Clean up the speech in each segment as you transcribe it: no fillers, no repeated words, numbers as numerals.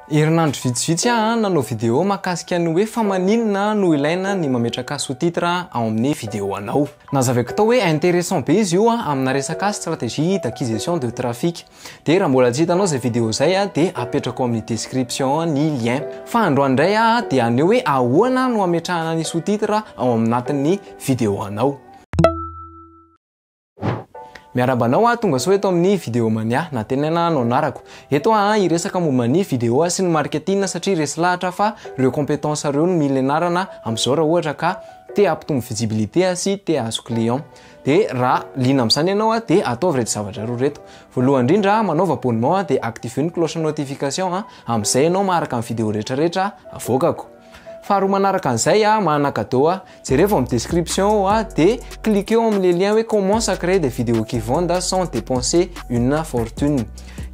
Herinandro vitsivitsy aho nanao vidéo mahakasika ny hoe fa maninona no ilaina ny mametraka sous-titre ao amin'ny vidéo anao. Nazavaiko tao hoe intéressant be izy io amina resaka stratégie d'acquisition de trafic. Dia raha mbola tsy hitanao izay vidéo izay dia apetrako amin'ny description ny lien. Fa androany indray aho dia haneho hoe ahoana no hametrahana ny sous-titre ao anatin'ny vidéo anao. Miarahaba anao aho tonga soa eto amin'ny Vidéo Mania, Nantenaina no anarako. Eto aho hiresaka momba ny vidéo sy ny marketing satria resy lahatra fa ireo compétences ireo no mila ianarana amin'izao raha ohatra ka te hampitombo visibilité sy te hahazo client. Dia raha liana amin'izany ianao dia ataovy ireto zavatra roa ireto. Voalohany indrindra, manaova abonnement dia activeo ny cloche notification amin'izay ianao maharaka ny vidéo rehetrarehetra avoakako. Faharoa manaraka an'izay a, manana cadeau a, jerevo amin'ny description ao a, dia cliquez amin'ilay lien hoe comment ça créer des vidéos qui vendent sans dépenser une fortune.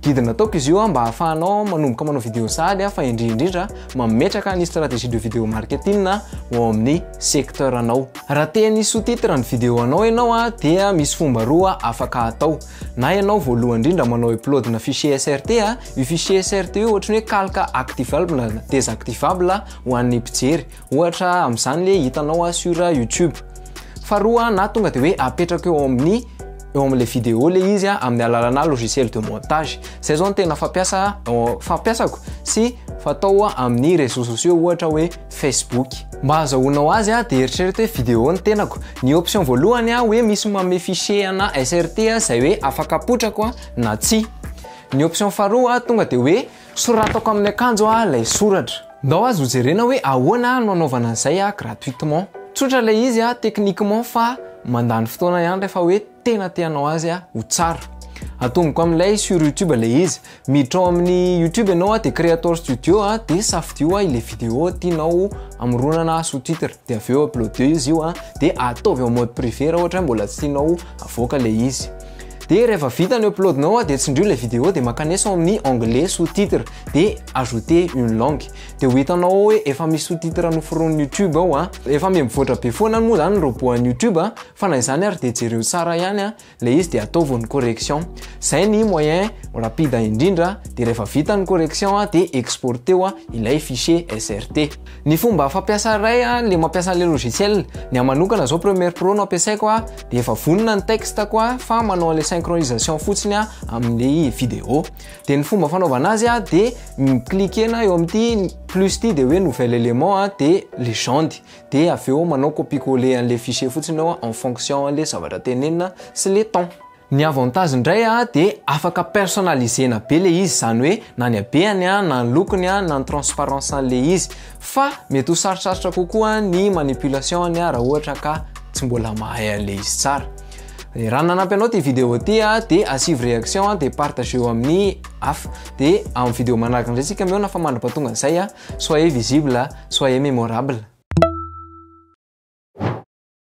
Guide nataoko izy io a, mba ahafahanao manomboka manao vidéo sahady a, fa indrindra mametraka ny stratégie de vidéo marketing ao amin'ny secteur anao. Raha te hanisy sous-titre ny vidéo anao ianao a, dia misy fomba roa afaka atao. Na ianao voalohany indrindra manao upload na fichier SRT a, io fichier SRT io ohatran'ny hoe calque activable na désactivable ho an'ny mpijery. Ohatra amin'izany le hitanao a sur YouTube. Faharoa na tonga de hoe apetraka eo amin'ny eo amin'ilay vidéo le izy a amin'ny alalana logiciel de montage. Zay zao no tena fampiasa fampiasako sy fatao amin'ny réseaux sociaux ohatra hoe Facebook. Mba ahazahoanao azy a dia eritrereto hoe vidéo ny tenako. Ny option voalohany a hoe misy manome fichier ana SRT izay hoe afaka apotrako a na tsia. Ny option faharoa tonga de hoe soratako amin'ny akanjo a ilay soratra. Ndao azo hojerena hoe ahoana no anaovana an'izay a gratuitement. Tsotra ilay izy a techniquement fa mandany fotoana ihany rehefa hoe tena te hanao azy a ho tsara. Atomboko amin'ilay sur YouTube ilay izy. Miditra ao amin'ny YouTube ianao a dia Creator Studio a dia safidio a ilay vidéo tianao hamoronana sous-titre dia avy eo uploadeo izy io a dia ataovy en mode privé raha ohatra hoe mbola tsy tianao avoaka ilay izy. Dia rehefa vita ny uploadnao a dia tsindrio ilay vidéo dia mankanesa ao amin'ny onglet sous-titre dia ajouter une langue. Dia ho hitanao ao hoe efa misy sous-titre noforonin'ny YouTube ao a. Efa miha-mivoatra be foana moa zany ny robot an'ny YouTube a, fa na izany ary dia jereo tsara ihany a ilay izy dia ataovy ny correction. Zay ny moyen rapide indrindra dia rehefa vita ny correction a dia exporteo a ilay fichier SRT. Ny fomba fampiasa iray a le mampiasa an'ilay logiciel, ny ahy manokana zao Premiere Pro no ampiasaiko a dia efa vonona ny texte-ko a fa manao an'ilay synchronisation fotsiny a amin'ilay vidéo. Dia ny fomba fanaovana azy a dia mi-cliquer-na eo amin'ity plus ity dia hoe nouvel élément a dia légende dia avy eo manao copier coller an'ilay fichier fotsiny eo en fonction an'ilay zavatra tenenina sy le temps. Ny avantage indray a dia afaka personnalisena be le izy, izany hoe na ny habehany a, na ny lokony a, na ny transparence an'ilay izy, fa mety ho sarotsarotra kokoa ny manipulation-ny a raha ohatra ka tsy mbola mahay an'ilay izy tsara. Raha nanampy anao ity vidéo ity a dia asivo réaction a dia partageo amin'ny hafa. Dia amin'ny vidéo manaraka indray tsika mihaona fa mandra-pahatonga an'izay a, soyez visible, soyez mémorable.